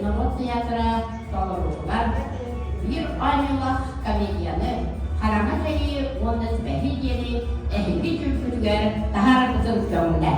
норуот театра толоруутугар биир оонньуулаах комедияны Хараҥа дьайыы уонна түбэһии диэни эһиги дьүүлгүтүгэр таһаараргытын көҥүлэ.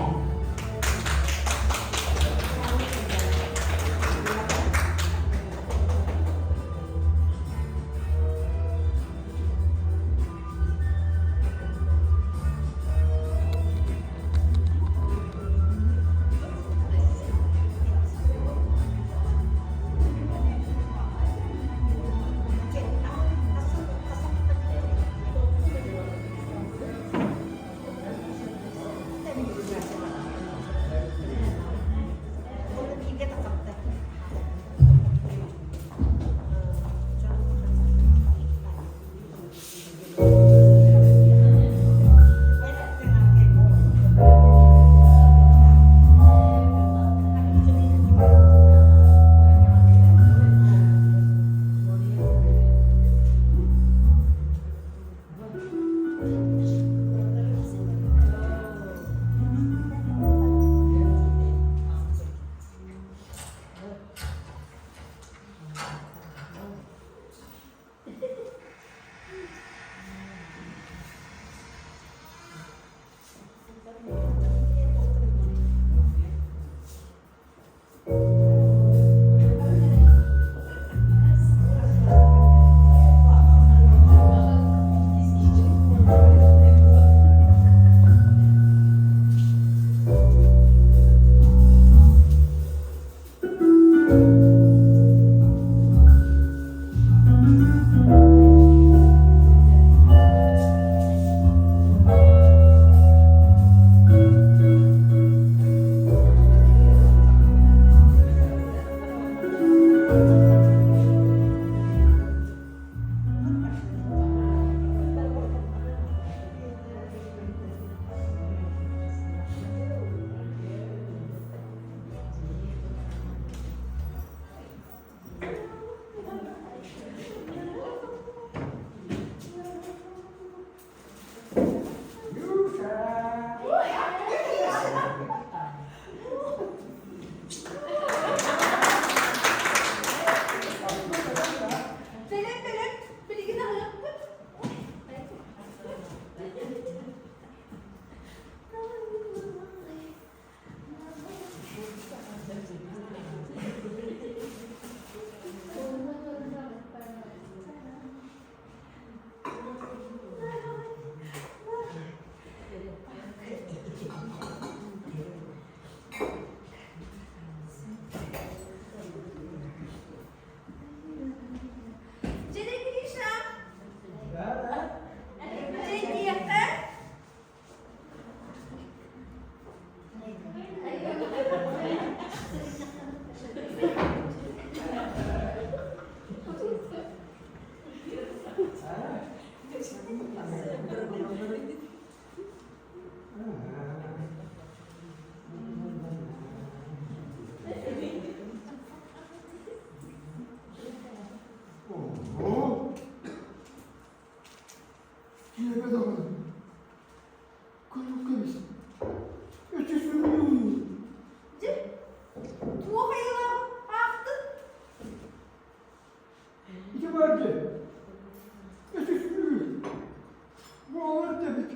Бэлэм, бэлэм, билигин аһыахпыт. Дьэ, Гриша, дьэ, Ого! Киэбэ даҕаны Көрүҥ кэбис, эчи сүрүн. Дьэ, туох айылааҕын аахтын? Ити баар дьэ, эчи сүрүн. Буолар дэбит.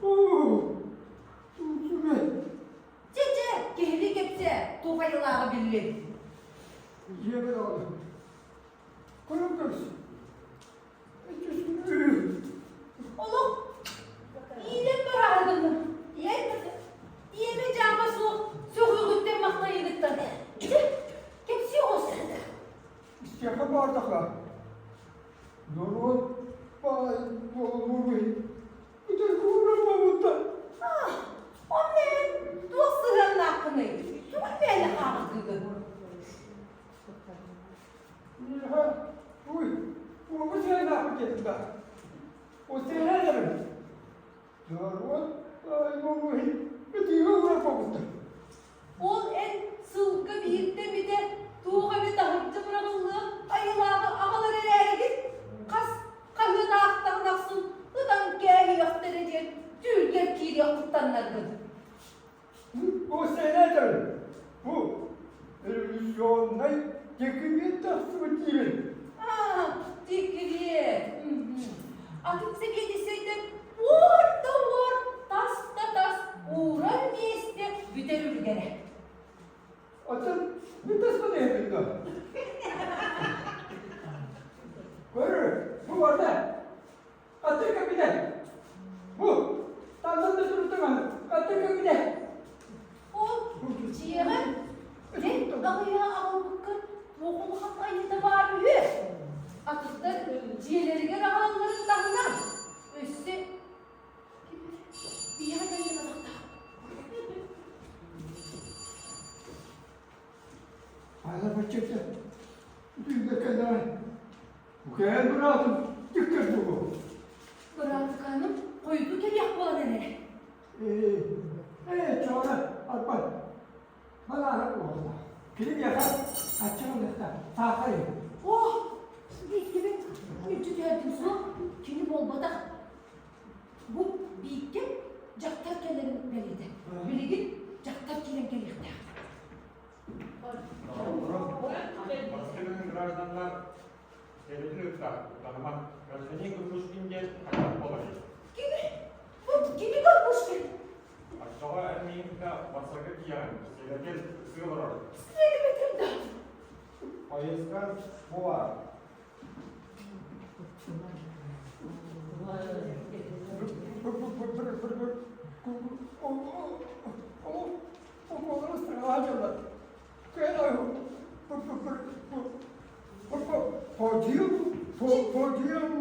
Оо, суусугай. Дьэ, дьэ, киһили кэпсээ, туох айылааҕы биллин. Дьиэбэ даҕаны. Көрүҥ кэбис, эчи сүрүн. Олох иирэн бараары гынным. Ийэмэ дьааба суох сөҕүөҕүттэн махтайыгыттан. Дьэ, кэпсии оҕус. Истиэххэ баардахха, норуот баай буолуой, бүтэргуурар буолбуттар. Онно эн туох сыһыаннааххыный? Тугун мээнэ хааҕыргыгын? Миэхэ, уй, уолу сыһыаннаахпын диэтим да. Ол сыһыаннарым. Норуот баай буолуой, ытыыга уурар буолбуттар. Ол эн сылга биирдэ эмитэ туох эмэ таһырдьа быраҕыллыах айылааҕы аҕалар эрээригин хас хаһыат аахтаҕын ахсын ытан кээһиэхтэрэ диэн түүлгэр киириэх куттаннаргын. Бу сенатор, бу революционнай. тахсыбыт диибин. Аа, декрет. Атын сэбиэдиссэйдэр уор да уор, тас да тас, уурар миэстэ бүтэр үлүгэрэ. Оттон мин таспын иһэбин дуо? Көр, бу барда. Хаттыр кэппитэ. Бу, тантан да суруттаҥан, хаттыр кэппитэ. Ол дьиэҕэ бэт аҕыйаҕа аҕалбыккын туох улахан айыыта баар үһү? Атыттар дьиэлэригэр аҕалалларын таһынан өссө биһиэхэ кэллэ атахтаах. Ана баччата дүүгэ кэллэҕин Укээн быраатым түккэр буолуо. Быраатыкааным хойутуу кэлиэх буолан эрэр. Ээ, ээ, чоҕуна, арбай, балаара буолла. Кини миэхэ аччык ылыахта, саахар иһин. О, бииккэбин мүлдьү түһэрдим суох, кини буолбатах. Бу бииккэ дьахтар кэлэрин бэлиэтэ. Билигин дьахтар киирэн кэлиэхтээх. Бастыҥ гражданнар сэбэтин ытта Таһыма гражданин Курбушкин диэн хайдах буоларый? Кини? Бу кини Горбушкин? Оччоҕо эн миигин кытта барсарга тиийэҕин, следователь ыксыы олорор. Следователь да? Поездка буолар.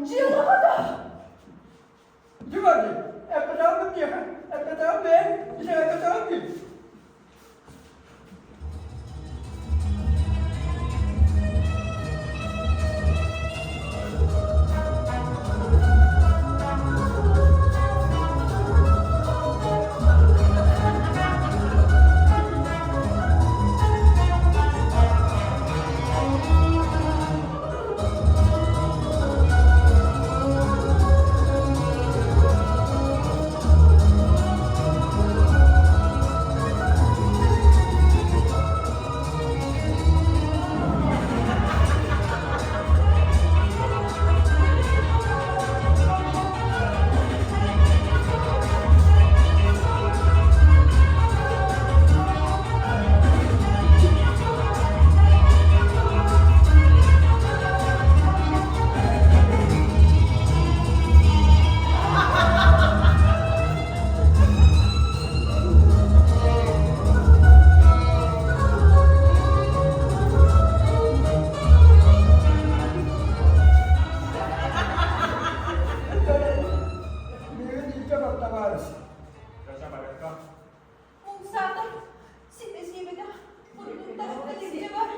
Дьыалаҕа да! Муҥсаатар ситэ сиэбэтэх муннун таһыгар илдьэ бар.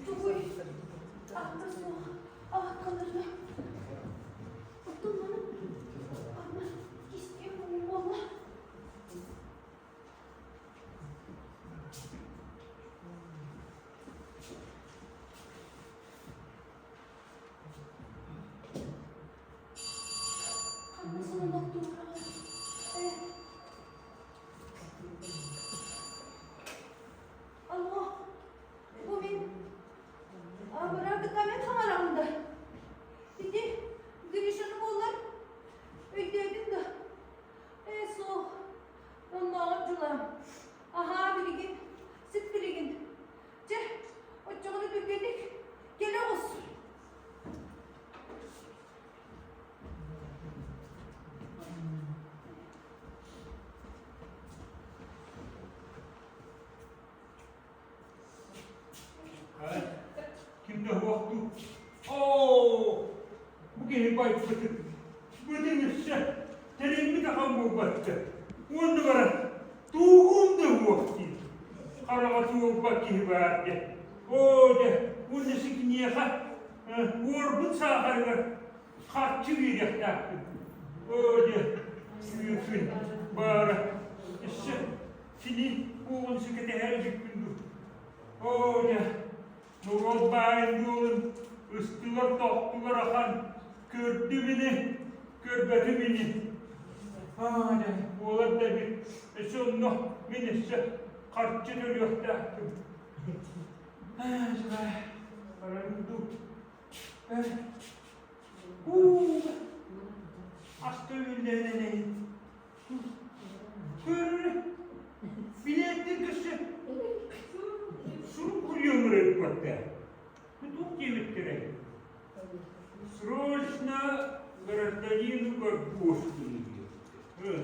Тугуй? Аата суох алаккаларга Оттон маны аны кистиэм буолла. Ханна сылыллах туораҕа? Э, Алло, бу мин быраатыккамен хаҥараҕын да? Ити Гришаны буоллар өйдөөтүҥ да? Ээ, суох, оннооҕор дьулаан. Аһаа, билигин, сит билигин. Чэ, оччоҕуна түргэнник кэлэ оҕус. Ким да суохтуу. Оо, бу киһи байбытын, бытын өссө тэриммит ахан буолбатта. Уонна баран туугум да суох диир. Хараҕа туолбат киһи баар дэ. Оо дэ, уонна сикиниэхэ уорбут саахарыгар харчы биэриэхтээхпин. Оо дьэ, сүүрүн баара өссө сини уолун сүкэтэһэр эбиппин дуу. Оо дьэ, норуот баайын дуолун ыстылар-тохтулар ахан көрдүм ини, көрбөтүм ини. Аа дьэ, буолар да эбит, өссө онно мин өссө харчы төлүөхтээхпин. Аа, дьэ, барарым дуу. Уу, аска үллэнэн Көрөр, билээттэр көссө сурук курьеры ыыппатта. Туох диэбиттэрэй? Срочно гражданину Барбоскину диэбиттэр.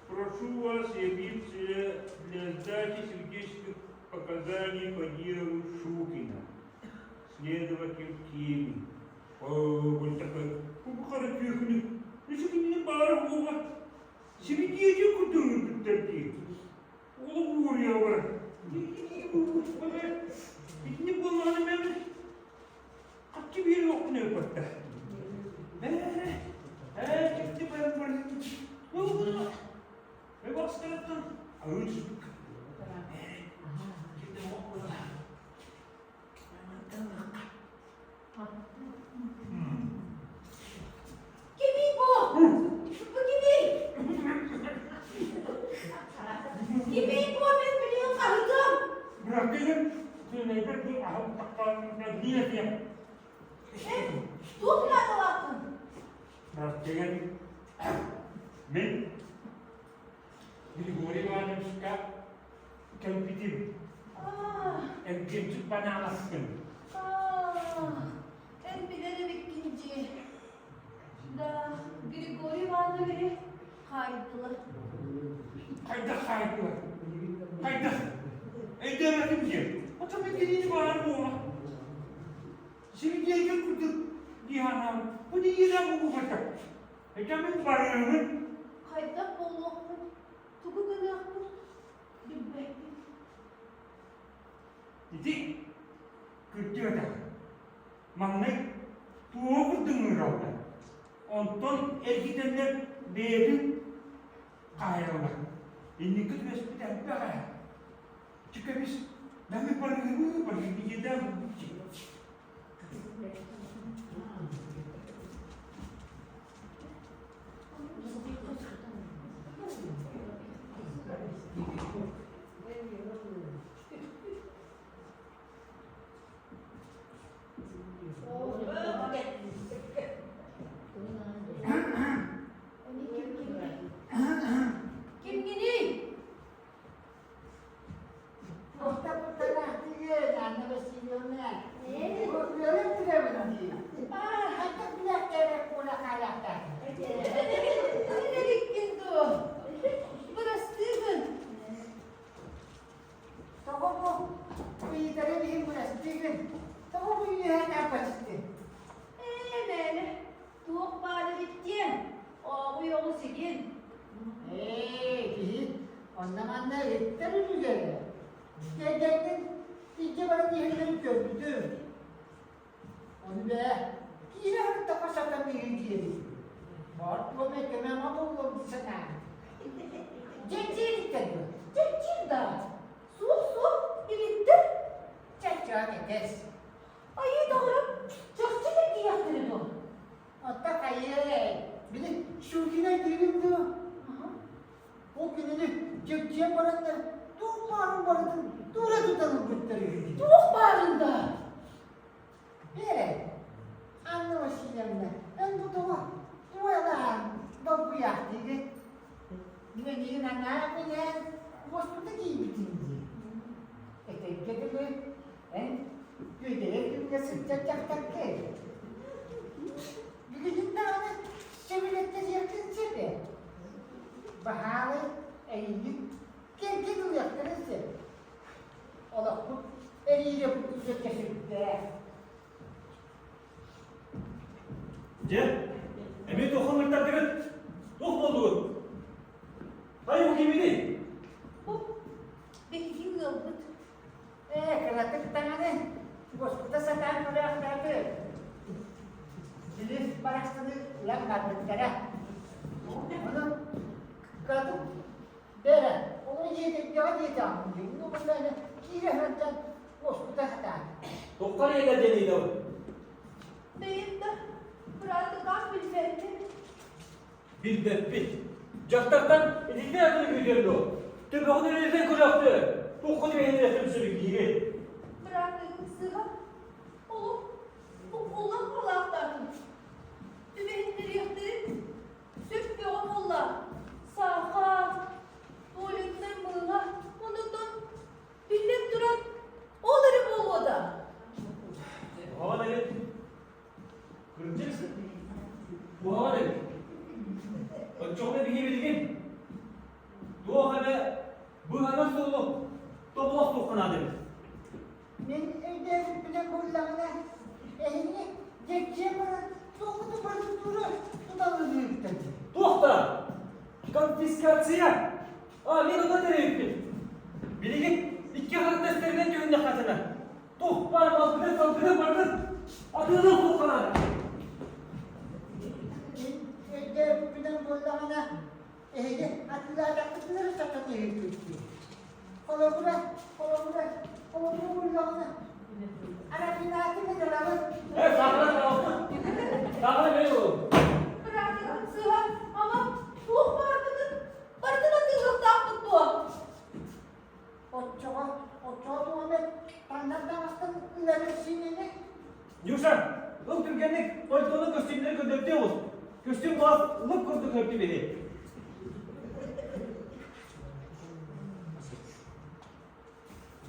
Прошу вас явиться для сдачи свидетельских показаний по делу Шукина. Следователь Кимин. Оо, такой, бу хара күөхүнү, үс кинини баара буола, сибидиэдьи курдук ырбыттар дии. Ол уоруйа бар. Итини буоллаҕына мен хаччы биэриэхпин өлбөттө. Ээ, ээ, чикти бары бары. Ол Эбастарыттан арыы түспүк. Кимде Кимий бу? Бу кимий? Кимий бу мен билигин хаһытым? Быракыйым, сүүнэйбэр бу аһым тахтаан диэтиэ. Эн туох наадалааххын? Быракыйым, мин Григорий Ивановичка кэлбитим. Эргимчик банааласпын. Эн билэр эбиккин дии. Да, Григорий Ивановиһы хаайдылар. Хайдах хаайдылар? Хайдах? Өйдөөбөтүм диэн. Оттон мен кинини баар буола. Сибидиэйгэ курдук дии санаабыт. Бу диирэ бугуфата. Этэ мин барыыбын. Хайдах буолуохпун, тугу гыныахпын билбэппин. Ити кырдьыга маҥнай туоҕу курдуҥҥураллар. Онтон эргитэннэр бэйэтин хаайаллар. Инники түбэспит элбэх ээ. Чүкэбис, намы барыыбы барыыбы диэдээх Кимҥиний? Туохтан Анна Васильевна? Үөрэн түрэбин дии. Хайдах билээхтээбэт буола хаалаахтаах. Эбиккин дуо? Бырастыы гын. Тоҕо бу ыйытарын иһин бырастыы гын. Тоҕо бу үөһэ тааппачыстын? Ээ, мээнэ, туох баар эбит диэн, ооҕуй оҕус игин. Ээ, киһи онно-манна ыттар үлүгэрэ. Кэргэҥҥин илдьэ баран иһэллэрин көрбүтүм. Ону бээ, киирэ сырыттахха сатаныыһы диэбит. Баар туом эккэмэҕэ буолуом дии санаабыт. Дьэкчиир иттэр дуо? Дьэкчиир да. Суох, суох, илиттэр. Чаччаан этэс. Айыы доҕорум, чахчы кэрдийэхтэрэ дуо? Оттон хайыы, били Щукина диибин дуо? Ол кинини дьэбдьиэн бараннар туох баарын барытын тура тутан ылбыттар үһү. Туох баарын да? Бээрэ, Анна Васильевна, эн бу тоҕо туойалаан долгуйаахтыыгын? Мин эйигин анаан-минээн уоспута тиийбитим дии. Этэргэ дылы, эн күөдэрэр күҥҥэ сылдьар дьахтаргын. Билигин даҕаны сөбүлэттэриэххин сөп ээ. Баһаалай эйигин кэргэн ылыахтарын сөп. Олохпут эриирэ курдук сүрдээх. Дьэ, эмиэ туохха ыҥыртардыгыт? Туох буоллугут? Хайа бу киминий? Бу биһиги ыалбыт. Ээ, кыратык даҕаны уоскута сатаан көрөөхтөөтү. Били барахсаны ылан барбыттара. Онон катык бэрэ, ону дьиэтигдэҕэ диэтэҕим дии, ну буллаана киирэ сылдьан уоскута сатаан. Туохха диэтэ диэн ыйытабын? Бэйэм да быраатыкаан билбэппин. Билбэппит. Дьахтартан итиннэ атын күүтэр дуо? Төбөҕүн өрүтэн көрөөхтө. Туохха түбэһиннэрэ сөпсөбүн биһиги. Быраатыгым сыыһа олох буккуллан халаахтаатым. Түбэһиннэриэхтэрин сөп бөҕө буолла. Саахар, туалетнай мыыла, онтон биллэн туран ол эрэ буолуо да. Куһаҕан эбит. Кырдьык куһаҕан эбит. Оччоҕуна биһи билигин туох эмэ быһанар суолу тобулах туохха наада эбит. Мин өйдөөбүппүнэн буоллаҕына, эһини дьэкчиэ баран туоххуту барытын туталыырыыттан. Туох да? Конфискация! А, мин онно тэрийбиппин. Билигин икки харах тэстэринэн түһүннэххитинэ, туох баар малгыны салгыны барытын атыылыы туохха наада. Мин өйдөөбүппүнэн буоллаҕына, эһиги атыылаатаххытына эрэ сатаныыһыккыт дии. Холобура, холобура, холобура буллаҕына, арафинаты ыҥырабын. Э, саахара саҕалаппыт. Саахара бэйэ буолуо. Быраатыгын сыыһа, ама туох баарбытын барытын атыылыахтаахпыт дуо? Оччоҕо, оччоҕо туох эмэ таҥнар таҥастан ылары сиинэни. Нюша, ыл түргэнник пальтону көстүүмнэри көрдөртөө оҕус. Көстүүм баас лып курдук көрдүм иһи.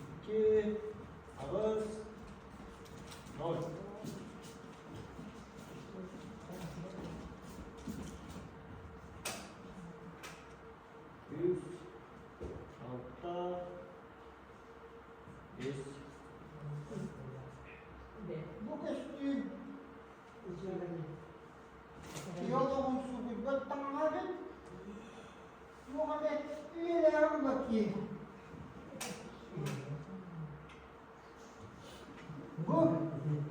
Икки, аҕыс, ноль. Үс, алта, үс. Бу көстүүм киһи олоҕун суугуйбат таҥаһа эбит. Туох эмэ үйэлээҕи булар киһи. Бу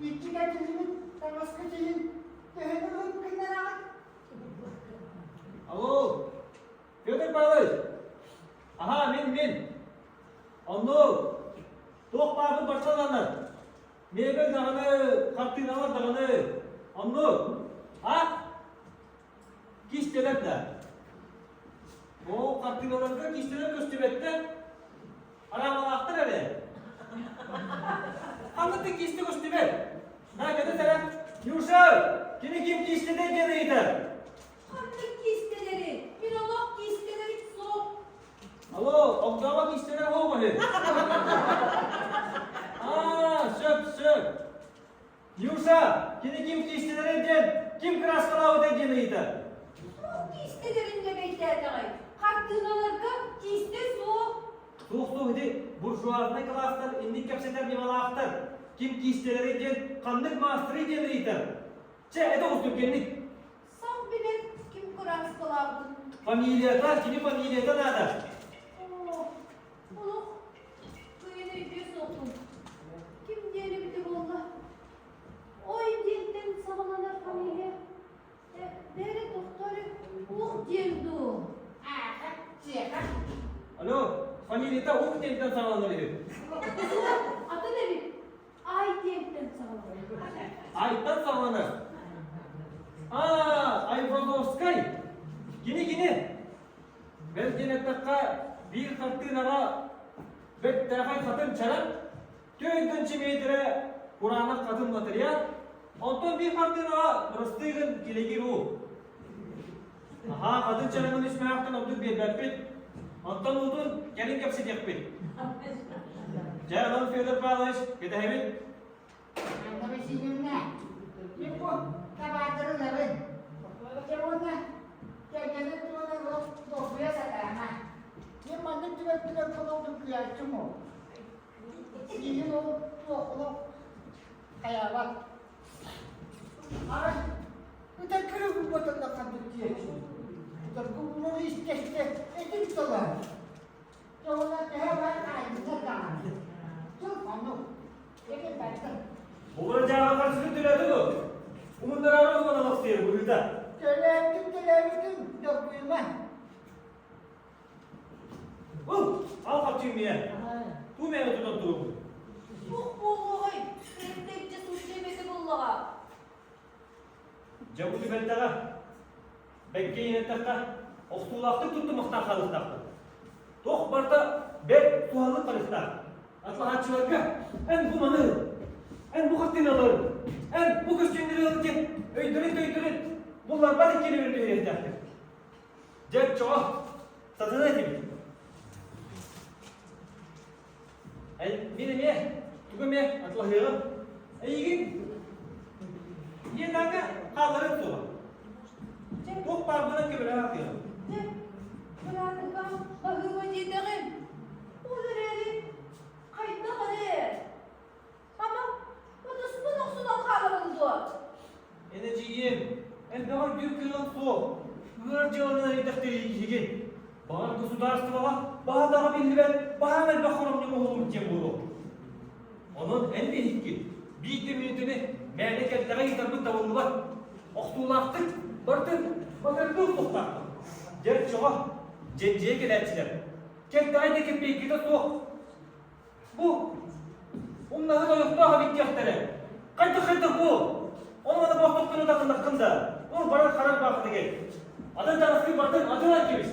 иччи кэтиллибит таҥаскыт иһин төһөнү ылып гыннараҕыт? Алло, Петр Павлович! Аһаа, мин, мин. Оннук. Туох баарбын барсаланар. Мебель даҕаны, хартыыналар даҕаны. Оннук. А? Кистэлэр да. Оо, хартыыналарга кистэлэр көстүбэттэр. Араамалаахтар эрэ. Ханнык да киистэ көстүбэт. На, кэтэ сэрэ. Нюша, кини ким киистэтэ диэн ыйытар. Ханнык киистэлэри? Мин олох киистэлэрим суох. Алло, огдообо киистэлэр суох үһү. Аа, сөп, сөп. Нюша, кини ким киистэлэрэ диэн, ким кырааскалаабыта диэн ыйытар. Суох киистэлэрин лэбэйдээтэҕэй. Хартыыналарга киистэ суох. Суох-суох ити буржуазнай кылаастар инник кэпсэтэр ньымалаахтар. Ким киистэлэрэ диэн, ханнык маастарый диэн ыйытар. Чэ, это олус түргэнник. Сам билэр ким кырааскалаабытын. Фамилията, кини фамилията наада. Оо, олох кыайан өйдүө суохпун. Ким диэн эбитэ буолла? Ой диэнтэн саҕаланар фамилия. Бэри тохтори ух диэн дуу? Ааха, чиэхэ. Алло, фамилията ух диэнтэн саҕаланар үһү. Суох, атын эбит. Ай диэнтэн саҕаланар. Айтан саҕаланар. Аа, Айвазовскай. Кини кини. Бэл диэн эттэххэ, биир хартыынаҕа бэртээхэй хатын чаран, төрдүн чимиэтирэ кураанах хатын материал, онтон биир хартыынаҕа бырастыы гын килэгир уу. Аһаа, хатын чараҥын үс мөһөөхтөн ордук биэрбэппит. Онтон уутун кэлин кэпсэтиэхпит. Дьэ, онон Федор Павлович, кэтэһэбит. Анна Васильевна, мин бу табаардары ылабын. Дьэ уонна кэргэним туһунан олох долгуйа сатаама. Мин маннык түбэлтэлэр холоҕдун кыайааччым ол. Сиигин ол туох олох хайаабат. Арай ытаргыры булбатан да ханнык диэччи. Ытаргы булары истэ-истэ этим талар. Дьэ уонна төһө бар хаайбыттар даҕаны. Тыл хонук. Олор дьааҕы харчыны төлөөтү дуо? Умуннараары уган алахсыйар быһыыта. Төлөөтүм, төлөөбүтүм. Долгуйума. Ыл, ал харчы миэ. Туу мээнэ тутан туругун. Туох буолуоҕай, тэрилтэ сылдьа эбэтэ буоллаҕа. Дьэ бу түбэлтэҕэ бэккэ иһэттэххэ, охсуулаахтык туттумахтаах хаалыахтаахпын. Туох барыта бэрт туһалык барыахтаах. Атлаһааччыларга эн бу маны ыл, эн бу хартыыналары ыл, эн бу көстүүннэри ыл диэн өйдөрүн-төйдөрүн булларбат иккилэрин түһэриэхтээхтэр. Дьэ, оччоҕо сатана этибит. Эн мин эмиэ тугу эмэ атылаһыаҕым. Эйигин иэнээҥҥэ хаалларыам суоҕа. Туох баарбынан көмөлөһө сатыаҕым. Дьэ, быраатыкам баһыыба диэтэҕим. Ол эрээри хайдах эрэ Ама, ытыспын охсунан хаалабын дуо? Эн эдьиийим, элбэҕи өйдүүр кыаҕыҥ суох. Ыар дьыаланан эрэйдэхтэрии киһигин. Баҕар государствоҕа баһа-атаҕа биллибэт баһаам элбэх хоромньу оҥоһуллубут диэн буолуо. Онон эн биһикки биир да мүнүүтэни мээнэ кэлтэҕэ ыытарбыт табыллыбат. Охсуулаахтык барытын батардыы охсуохтаахпыт. Дьэ, оччоҕо дьэндьийэ кэлээччилэр. Кэлтэҕэй да кэппиэйкэтэ суох. Бу умнаһын ойохтоох эбит диэхтэрэ. Хайдах-хайдах бу? Ону маны боохтохпун утахыннаххын да, ол барар харар баахытыгай. Атын таҥаскын бардын атылаан кэбис.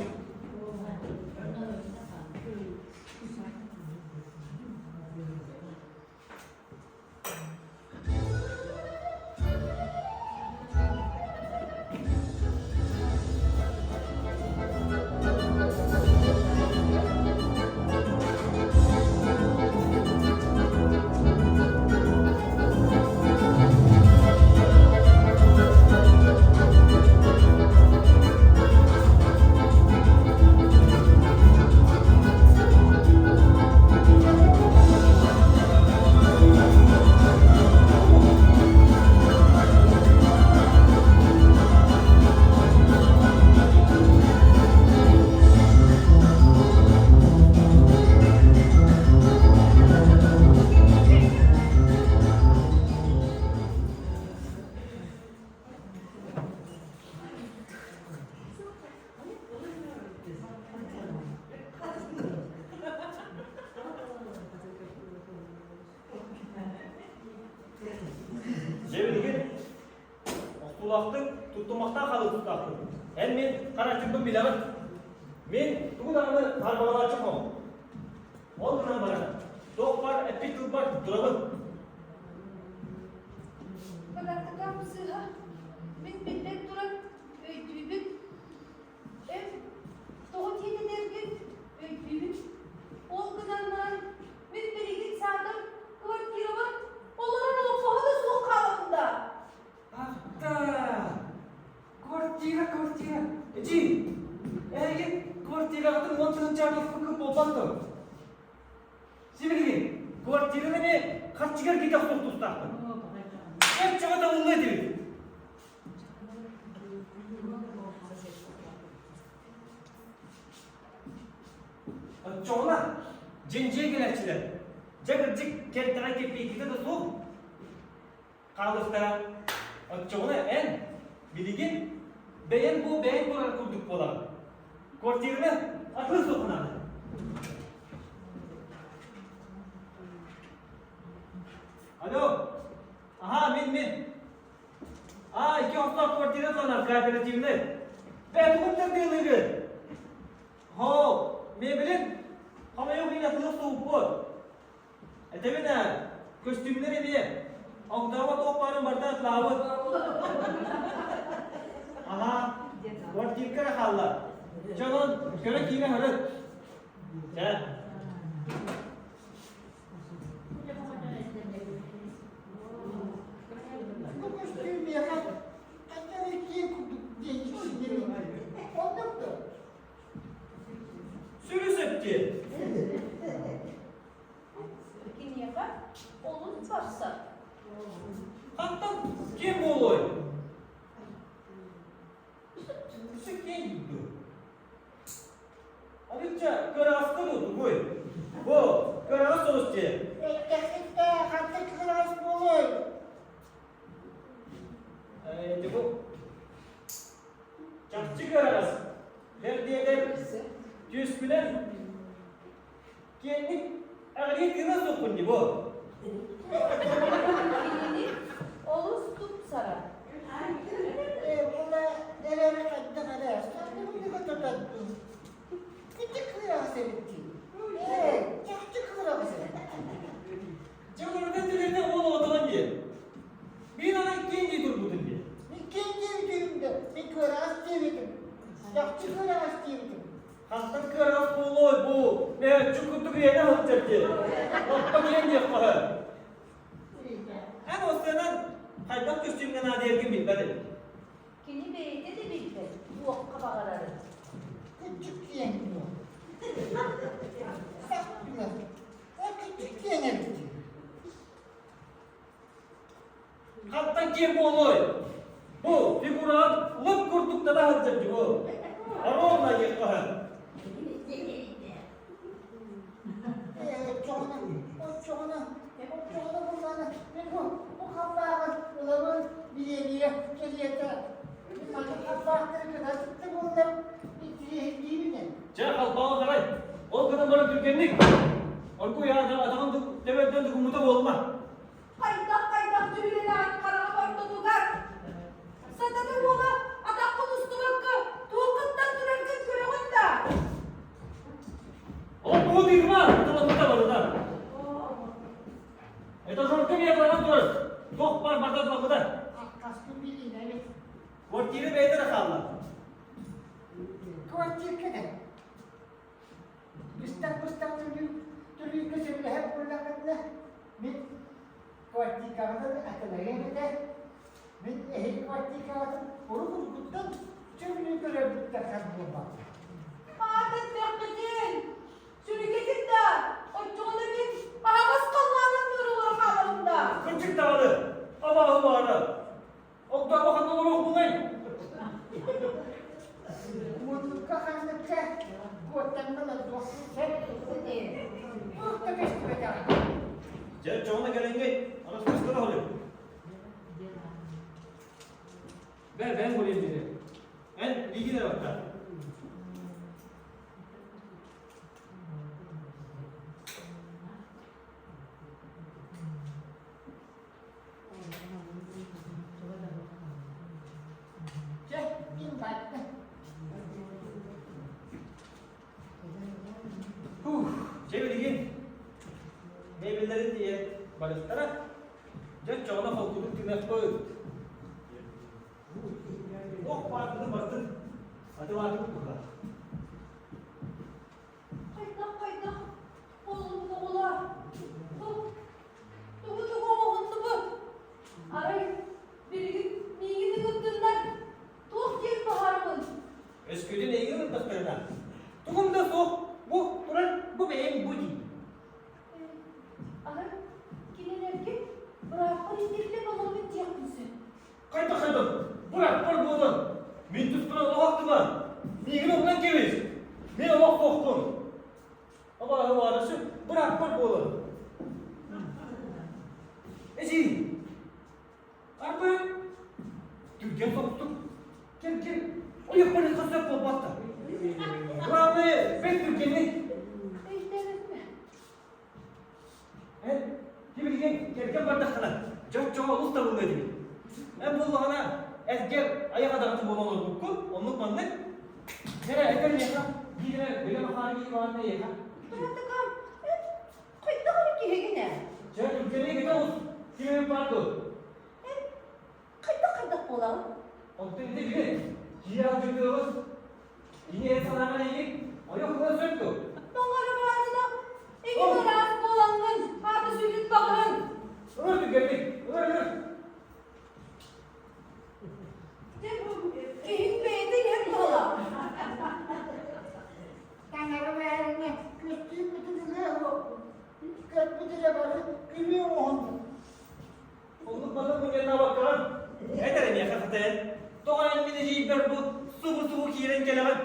Дьэ билигин охтуулаахтык, туттумахтаах хаалыы тустаахпын. Эн мин хараччыппын билэҕин. Мин тугу даҕаны харбаҕалааччы хоҥ. Ол гынан баран, туох баар эппит тылбар турабын. Быраатыкам сыыһа, мин биллэн туран өйдүүбүн. Эн тоҕо тиэтэтэргин өйдүүбүн. Ол гынан баран мин билигин саатар квартирабар олорор олоппоһо да суох хаалабын да. Ахта! Квартира, квартира. Эдьиий, эһиги квартираҕытын уон тыһыынчаҕа кым буолбат дуо? Сибилигин квартираны эмиэ харчыгар киитэ охсуох тустаахпын. Оччоҕо табыллыа этибит. Оччоҕуна дьиҥдьиэ кэлээччилэр, дьэ кырдьык кэлтэҕэй кэппиэйкитэ да суох хаалыахтара. Оччоҕуна эн билигин бэйэҥ бу бэйэҥ турар курдук буолаҕын. Квартираны атыы суоххун наада. Алло, аха мин мин. Аа, икки хостоох квартира туһанар кооперативный. Бээ, тугун тардыылыыгын? Хоо, мебелин хомойуох иһин атыылас сууппут. Этэбин ээ, көстүүмнэр эмиэ. Огдообо туох баарын барыта атылаабыт. Аһаа, квартирка эрэ хаалла. Дьэ онон көрө киирэ сырыт. Чэ. Бу көстүү миэхэ ханна эрэ киэҥ курдук диэн дьиксиннэрин. Оннук дуо? Сүрү сөптүө. Киниэхэ олус барсар. Хантан ким буолуой? Өссө киэҥ дуу? Арыычча кыараҕаска дуу тугуй? Бу кыараҕас соҕус дии. Эттэххиттэ хантан кыараҕас буолуой? Ити бу чахчы кыараҕас. Түөскүнэн киэҥник эҕирийэ тыына суоххун дии бу. Кинини олус тупсарар. Ээ, була эрээри хайдах эрэ, саҥарбытыга тутаттым. Ити кыраҕас эбит дии. Ээ, чахчы кыраҕас эбит. Дьэ, урутан түгэнэ уол оҕотоҕун дии. Биир анан киэҥ дии турбутун дии. Мин киэҥ диэбитим да, мин кыараҕас диэбитим. Чахчы кыараҕас диэбитим. Хантан кыараҕас буолуой бу? Мээччик курдук үйэнэ сылдьар дии. Лаппа киэҥ диэххэ сөп. Эн осыанан хайдах көстүүмҥэ наадыйаргын билбэт эбит. Кини бэйэтэ да билбэт туохха баҕарарын. Кырдьык киэҥ дуо? Сах билэр. Ол кырдьык киэҥ эбит дии. Хантан киэҥ буолуой? Бу фигураҕын лып курдук тата сылдьар дии бу. Оруолла диэххэ сөп. Ээ, оччоҕуна, оччоҕуна, оччоҕуна буллаҕына, мин бу, бу халбааҕы ылабын, бириэмийэ кэлиэтэ. Мин маннык халбаахтары кытатытты буоллар, интириэһиргиибин эн. Чэ, халбааҕы харай. Ол гынан баран түргэнник. Оргууй атаҕын төбөттөн дугуммута буолма. Хайдах-хайдах дьүһүннээх хараҕа ортотугар сатана уола атаххын устубакка туоххуттан тураргын көрөҕүн да? Ол тугу тыырма, тылыммыта барыта. Этажерка миэхэ турар. Туох бар барда тылбыта. Аккаспын билиинэбит. Квартира бэйэтэ да хаалла. Квартирка да. Быстах-быстах төлүү төлүүргэ сөбүлэһэр буоллаххытына, мин квартиркаҕытын атылайыам этэ. Мин эһиги квартиркаҕытын урут-уруккуттан сөбүлүү көрөрбүттэн хас буолбакка. Аатын тэххитин! Сүрүкэтин да! Оччоҕуна мин аһаҕас халлаанын нуурулар хааларым да! Кырдьык даҕаны, абааһы баара. Огдообо ханна олоруох буолай? Муннукка ханныкка куоттаннан ордуох сөп. Туох да көстүбэтэҕэ. Дьэ, чоҕуна кэлэҥҥэй, араспыскара холуй. Бэр, бэн буолуом дири. Эн лигин эрэ батта. Чэ, мин барда. Фух, дьэ билигин мебеллэрин тиийэн барыстара. Дьэ оччоҕуна холкутук тыыныахпыт. Ох баарбытын бартын атылаатыбыт буолла. Хайдах-хайдах буоллубут оҕолоор? Тугу-тугу оҥоһуннубут? Арай билигин миигин ыҥырдыннар, туох диэн баҕарабын? Өскөтүн эйигин ыҥырдахтарына, тугум да суох, бу турар, бу бэйэм бу дии. Арай кинилэргэ бырааппар иитиллэн олоробун диэхпин сөп. Хайдах хайдах? Бырааппар буолан, мин туспунан олох ахтыма. Миигин умнан кэбис. Мин олох суохпун. Абааһы баарысы бырааппар буолан. Эсии! Арбай! Түргэн соҕустук. Кел, кел. Ойох барыахха сөп буолбат да. Главное, бэрт түргэнник. Өйдөөбөтүм. Эн тибилигин кэргэн бардаххына, дьон-чоҕо олус табыллыа этибит. Эн буоллаҕына, эргэр айах адаҕатын буолан олорбуккун, оннук-маннык. Эрэ, этэр миэхэ, биир эрэ били махаары киһи баҕарда эйиэхэ. Быраатыкам, эн хайдах эрэ киһигин ээ? Чэ, түргэнник этэ оҕус, ким эмит баар дуо? Эн хайдах-хайдах буолаҕын? Онтон ити били, киһи алдьатыаҕыс, Кини эн санааҕар эйигин ойох ылан сөп дуо? Таҥара баарына, эҥин араас буолаҥҥын, аата сүрүн баҕаһын. Ылар түргэнник, ылар, ылар. Дьэ, киһиҥ бэйэтэ иһэр туһалаах. Таҥара баарына көстүүммүтүн ылыа суохпут. Көрбүт эрэ бары күлүү оҥоһуннум. Оннук маннык мунньаннаабаккаҕын эт эрэ миэхэ хатайан, тоҕо эн мин эдьиийбэр бу субу-субу киирэн кэлэҕин?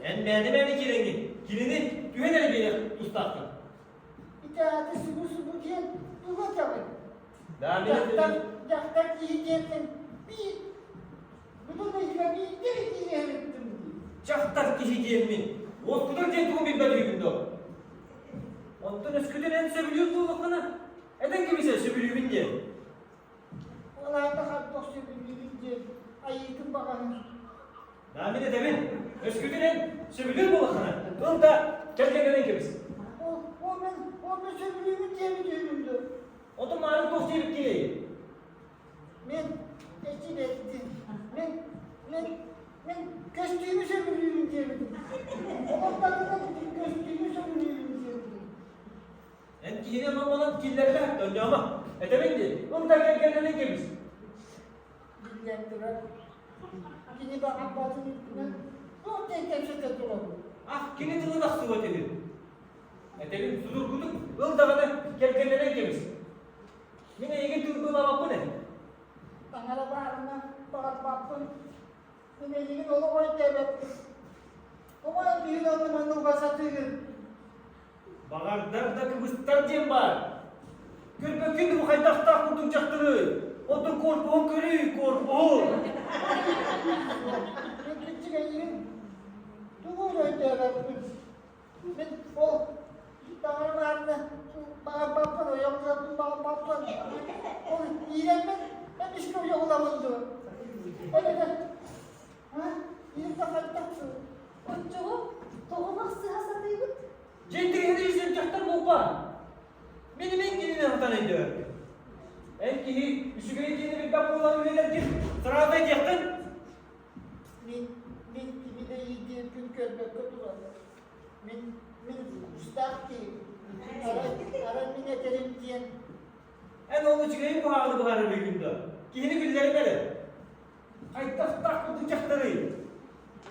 Эн мээнэ-мээнэ киирэҥҥин, кинини түһэн эрэ биэриэх тустааххын. Ити ааты субу-субу диэн тугу этэҕин? Да, мин Дьахтар, дьахтар киһи диэнтэн биир бүтүн ыйга биирдэ эрэ киириэһин ыттым дии. Дьахтар киһи диэммин. Уоскутар диэн тугун билбэт үһүгүн дуо? Онтон өскөтүн эн сөбүлүүр буоллаххына, этэн кэбис сөбүлүүбүн диэн. Ол аата хайдах сөбүлүүбүн диэн айыытын баҕаһын. Да мин этэбин, өскөтүн эн сөбүлүүр буоллаххына, ыл да кэргэннэнэн кэбис. Ол, ол мен, ол мен сөбүлүүбүн диэбит үһүбүн дуо? Отон маарын туох диэбит киһи? Мен эчи бэрдин, мен, мен, мен көстүүмү сөбүлүүбүн диэбитим. Олохтоохтор көстүүмү сөбүлүүбүн диэбитим. Эн киһини онон-манан киллэрбэ, донньоомо. Этэбин дии, ыл да кэргэннэнэн кэбис. Биллэн турар, кини баҕарбатын үрдүнэн туох диэн кэпсэтэ турабын? Ах, кини тылын ахсыбат үһү. Этэбин судургутук ыл даҕаны кэргэннэнэн кэбис. Мин эйигин тылбыылаабаппын ээ. Таҥара баарына баҕарбаппын. Мин эйигин олох өйдөөбөппүн. Тоҕо эн биһиги онно-манна уга сатыыгын? Баҕардар да кыбыстар диэн баар. Көрбөккүн дуу хайдахтаах курдук дьахтарый? Оттон корпуһун көрүүй, корпуһун! Мин кырдьык эйигин тугу эрэ өйдөөбөппүн. Мин ол таҥара баарына баҕарбаппын, ойоҕулаппын баҕарбаппын. Ол иирэммин эмискэ ойоҕулабын дуо? Эбэтэр а иирдэ хайдах дуо? Оччоҕо тоҕо махсыһа сатыыбыт? Дьэ интириэһинэй дьахтар буолба. Мин мин кинини хатан өйдөөргүн. Эн киһи үчүгэй диэни билбэт буолан үлэлэргин сразу этиэххин. Мин мин кими да иирдиэрбин көрбөккө тураллар. Мин мин кустаах киһибин. Арай арай мин этэрим диэн Эн ол үчүгэйин куһаҕаны быһаарар үһүгүн дуо? Киһини күллэрин эрэ. Хайдахтаах курдук дьахтарый?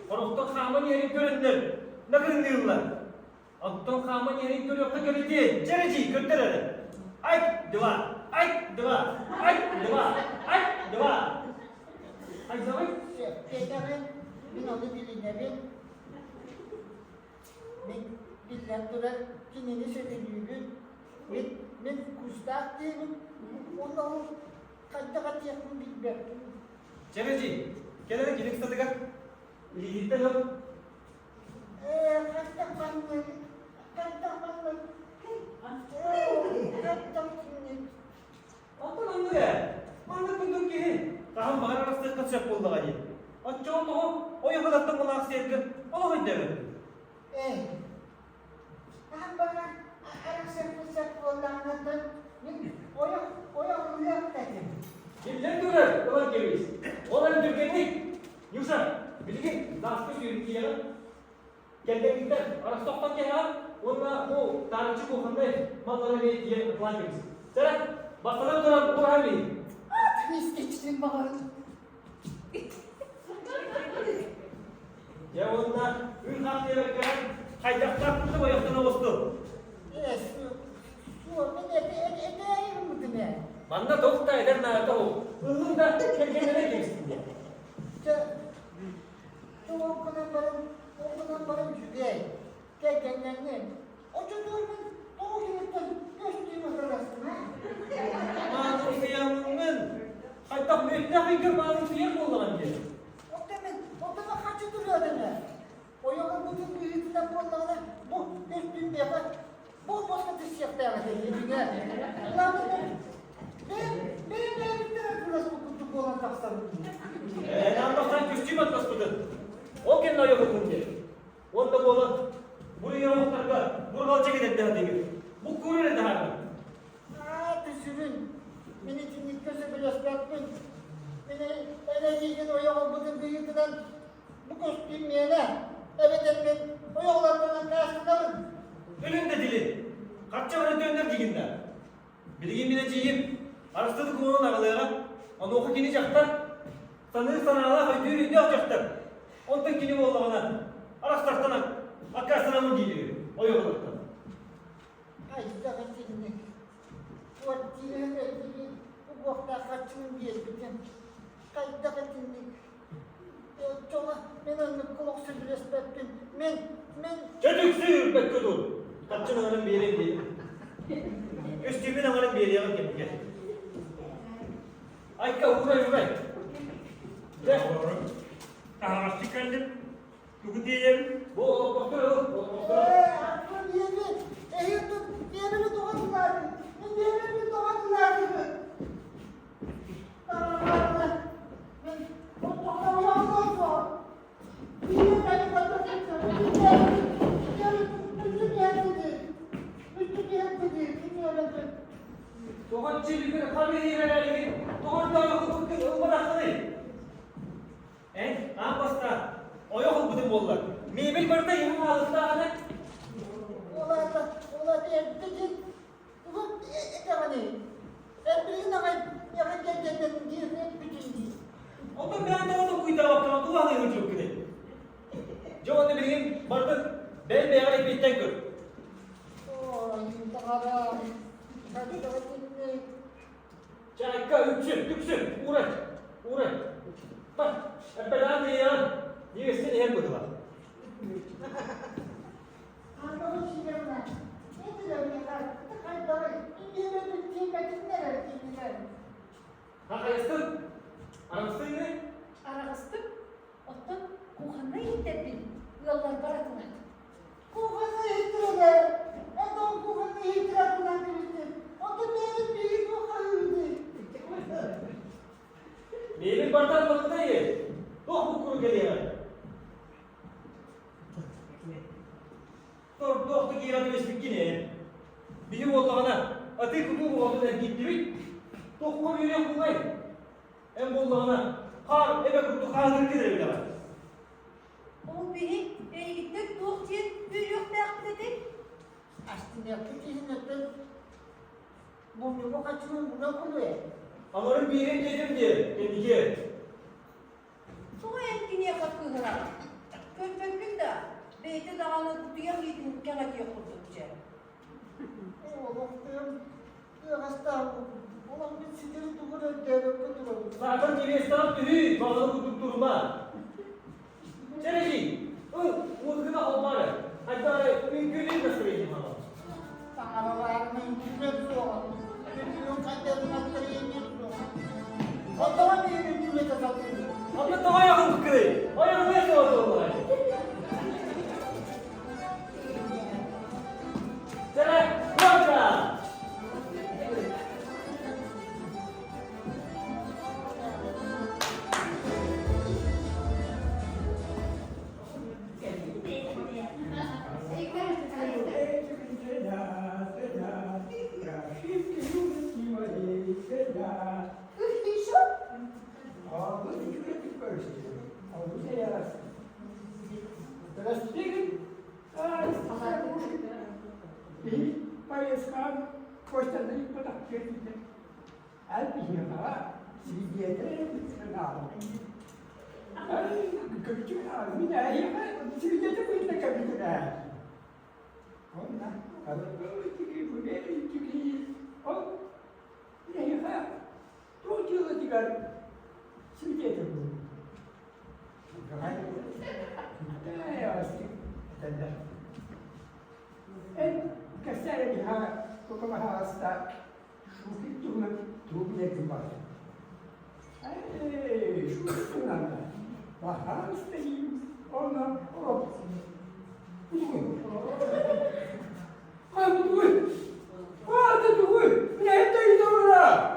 Сорохтор хааман иһэрин көрөннөр накырыҥныыллар. Оттон хааман иһэрин көрүөххэ кэрэтиэн, чэрэчий көрдөр эрэ. Айт, два, айт, два, айт, два, айт, два. Хайдаҕый? Сөпкө этэҕин, мин ону билинэбин. Мин биллэн турар кинини сөбүлүүбүн. Мин мин кустаах диэбин, уонна ол хайдах этиэхпин билбэппин. Чэрэчий, кэл эрэ кини кыстатыгар. Илиититтэн ыл. Ээ, хайдах маннык, хайдах маннык, ээ, хайдах киник. Онтон оннук ээ. Маннык курдук киһи хаһан баҕарар арахсыахха сөп буоллаҕа дии. Оччоҕо тоҕо ойоҕолортон мунаахсыйаргын олох өйдөөбөппүн. Ээ, хаһан баҕарар арахсыахпын сөп буоллаҕына мин ойох ойох ылыах да этим. Биллэн турар, ылан кэбис. Ол эрэн түргэнник. Нюша, билигин Даска сүүрүн тиийэҕин. Кэргэҥҥиттэн арахсохтон кэһэҕин уонна бу таарыччы кухоннай маллары эмиэ тиийэн ылан кэбис. Сэрэ, бастатан туран ураһан билин. Мискечтин баҕарын. Дьэ уонна үн-хаах диэбэккэ хайдахтаах курдук ойохтон оҕустун. Ээ, суох, мин этээри гыммытым ээ. Манна туох да эдэр наада ол. Ыллын да кэргэннэрэ кэбистин диэн. Чэ, ол гынан баран, ол гынан баран үчүгэй. Кэргэннэнним. Оччотугар мин тоҕо киниттэн көстүүм атырастым, аа? Маанымсыйаммын. Хайдах мүөттээх ыйгар маанымсыйар буоллаҕын диэн. Оттон мин, оттон мин харчы төлөөтүм ээ. Ойоҕорбутун быһыытынан буоллаҕына, бу көстүүм миэхэ бу-босхо түссиэхтээх этэ дьиҥэ. Ылааммын бэйэм бэйэм бэйэбиттэн атыыласпыт курдук буолан тахсабын. Ээ, аан бастаан көстүүм атыласпытын. Ол кэннэ ойоҕурбун диэн. Уонна буолан, бу ыйаахтарга бурҕалдьа кэтэрдэ сатыыбын. Бу кур эрэ таһаарбын. Ааты сүрүн, мин итинниккэ сөбүлэспэппин. Мин эн эйиигин ойоҕолбутун быһыытынан бу көстүүм миэнэ, эбэтэр мин ойоҕолорбун аккаастанабын. Өлүн да дилин, харчы бары төннөр дигин да. Билигин мин эдьиийим арыстыы докумуонун аҕалыаҕа, онуоха кини дьахтар, саныыр санаалаах өйдүүр өйдөөх дьахтар. Онтон кини буоллаҕына арахсартан аккаастанаммын диир ойоҕолортон. Хайдах итинник квартираһын эргийэн угуохтаах харчыбын биэрбитим. Хайдах итинник Оччоҕо мин оннукка олох сөбүлэспэппин. Мин, мин... Чэ түксүү үрбэккэ тур. Харчын аҥарын биэриэм диэтим. Көстүүмүн аҥарын биэриэҕим кэмигэр. Айка, уурай, уурай. Дьэ. Таһаҕасчы кэллим. Тугу тиэйэбин? Бу олоппостор ыл, олоппостор. Ээ, аттым диэби, эһиги миэбэли тоҕо тылаатыгыт? Мин миэбэлбин тоҕо тылаатыгыт? Таҥаралаатына, мин оттоҕуна уйаҕым суох. Биир бэйи көрбөтүм, мүччү түһэрдигит, мүччү түһэрдигит, миэбэлбин. Тоҕо чилигир хамыйыырарарыгын, тоҕо тоҕо ылбатаххыный? Эн аан бастаан ойох ылбытыҥ буоллар, мебель барыта иһин хаалыахтааҕына Ол аата, ол аата эрдэ дьин тугу этэҕиний? Эн билигин аҕай миэхэ кэргэннэн диэххин бүтүн дии. Онтон бэйэҥ тоҕо толкуйдаабаккын тугу аһыы сылдьыбыккыный? Дьэ уонна билигин барытын бэйэм-бэйэҕэр эппиэттээн көр. Оо, мин таҥарам, хайдах итинник Чайка, үксү, түксү, уурай, уурай. Бар, эппэтэҕин тиийэҕин, невестин иһэр быһыылаах. Аанньалы сиэмэ, этилэриэхэ, хайдаҕый, миэбэлбин тиэйбэтиннэр эрэ кинилэр. Хахайыстын, араҕыстыҥ Араҕыстым. Оттон кухоннай иһиттэрбин ыалларбар атылаат. Кухоннай иһиттэрэ, это он кухоннай иһиттэрэ атылаан кэбистин. Онтон бэйэбит биһиги туох хаһыыбытый? Мебель бартан мыктай туох буккуру кэлиэҕэ? Тордуох да киирэн түбэспиккин ээ. Биһи буоллаҕына атыы-кутуу оҕотун эргиттибит. Туохха үөрэх булай? Эн буоллаҕына хаар эбэ курдук хаалыыргын эрэ билэҕин. Ол биһи эйигиттэн туох диэн үөрүөхтээхпит этэй? Астыныахпыт иһин өттөн мунньугу хаччынан булан кулуэ. Аҥарын биэрэн диэтим диэ, кэнники. Тоҕо эн киниэхэ кыыһыраҕын? Көрбөккүн да, бэйэтэ даҕаны кутуйах иитин кэҥэтиэх курдук дьэ. Олохтуйум ыаҕастаах олох мин ситэри тугу да өйдөөбөккө турабын. Саатар невестаҕа түһүү, баҕаны курдук турума. Чэ, ыл, музыканы холбоо эрэ. Хайдах эрэ үҥкүүлүүр настроение хаалар. Таҥаралаарына үҥкүүлүөм суоҕа. Үҥкүүм хайдах настроением суоҕа. Оттоҕо миигин үҥкүүлэтэ сатыыбын. Онно тоҕо айаҕын быккырый? Айаҕыныа суоҕа буоллаҕай. Чэ, громко! Эн биһиэхэ свидетель Мин эһиэхэ свидетель быһыытынан кэлбитим ээ. Онно ол эһиэхэ туох дьыалатыгар свидетель буолбут. Этэллэр. Эн кэпсээ эрэ биһиэхэ баһаалыста Шуфик туһунан тугу билэргин баҕарабын. Эй, Шуфик туһунан баһаалыста диим, онно олох тугуй? Хай тугуй? Аата тугуй? Билэһин да ыйытабын аа!